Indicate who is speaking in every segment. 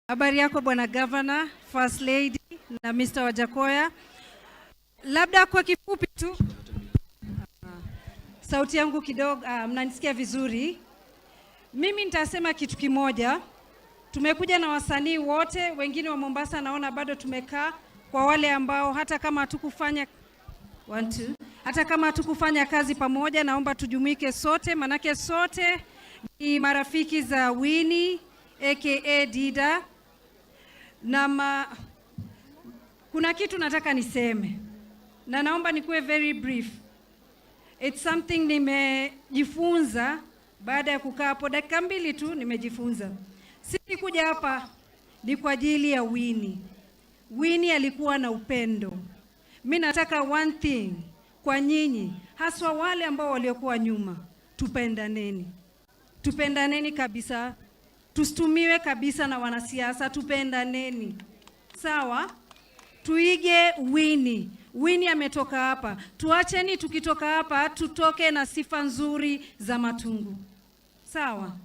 Speaker 1: Habari yako, Bwana Governor, First Lady na Mr. Wajackoyah. Labda kwa kifupi tu, sauti yangu kidogo, mnanisikia vizuri? Mimi nitasema kitu kimoja. Tumekuja na wasanii wote, wengine wa Mombasa naona bado tumekaa. Kwa wale ambao hata kama hatukufanya, one, two, hata kama hatukufanya kazi pamoja, naomba tujumuike sote, manake sote ni marafiki za Winnie aka Dida na kuna kitu nataka niseme na naomba nikuwe very brief. It's something nimejifunza baada ya kukaa hapo dakika 2 tu, nimejifunza. Sisi kuja hapa ni kwa ajili ya Winnie. Winnie alikuwa na upendo. Mi nataka one thing kwa nyinyi, haswa wale ambao waliokuwa nyuma, tupendaneni, tupendaneni kabisa, tusitumiwe kabisa na wanasiasa, tupendaneni, sawa? Tuige Winnie. Winnie ametoka hapa, tuacheni tukitoka hapa tutoke na sifa nzuri za Matungu, sawa?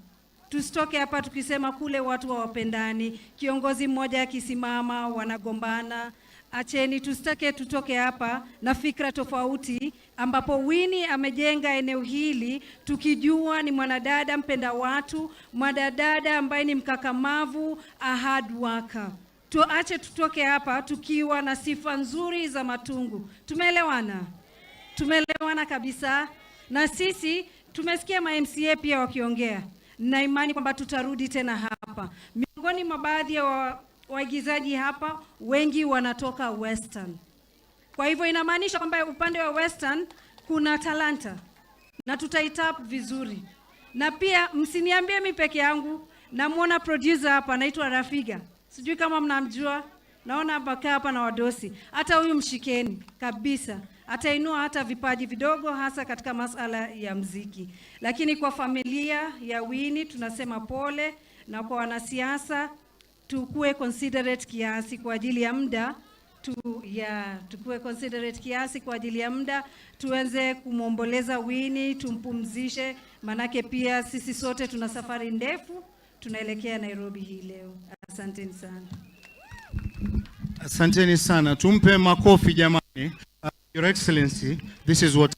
Speaker 1: Tusitoke hapa tukisema kule watu hawapendani, kiongozi mmoja akisimama wanagombana. Acheni, tusitake tutoke hapa na fikra tofauti, ambapo Winnie amejenga eneo hili tukijua ni mwanadada mpenda watu, mwanadada ambaye ni mkakamavu, a hard worker. Tuache tutoke hapa tukiwa na sifa nzuri za Matungu. Tumeelewana? Tumeelewana kabisa. Na sisi tumesikia ma MCA pia wakiongea, na imani kwamba tutarudi tena hapa. Miongoni mwa baadhi ya waigizaji hapa wengi wanatoka Western. Kwa hivyo inamaanisha kwamba upande wa Western kuna talanta na tutaitap vizuri. Na pia msiniambie mi peke yangu, namwona producer hapa anaitwa Rafiga, sijui kama mnamjua. Naona hapa kaa hapa na wadosi, hata huyu mshikeni kabisa, atainua hata vipaji vidogo, hasa katika masala ya mziki. Lakini kwa familia ya Winnie tunasema pole, na kwa wanasiasa tukue considerate kiasi kwa ajili ya muda tu, ya tukue considerate kiasi kwa ajili ya muda, tuanze kumwomboleza Winnie, tumpumzishe, manake pia sisi sote tuna safari ndefu, tunaelekea Nairobi hii leo. Asanteni sana.
Speaker 2: Asanteni sana, tumpe makofi jamani. Your Excellency, this is what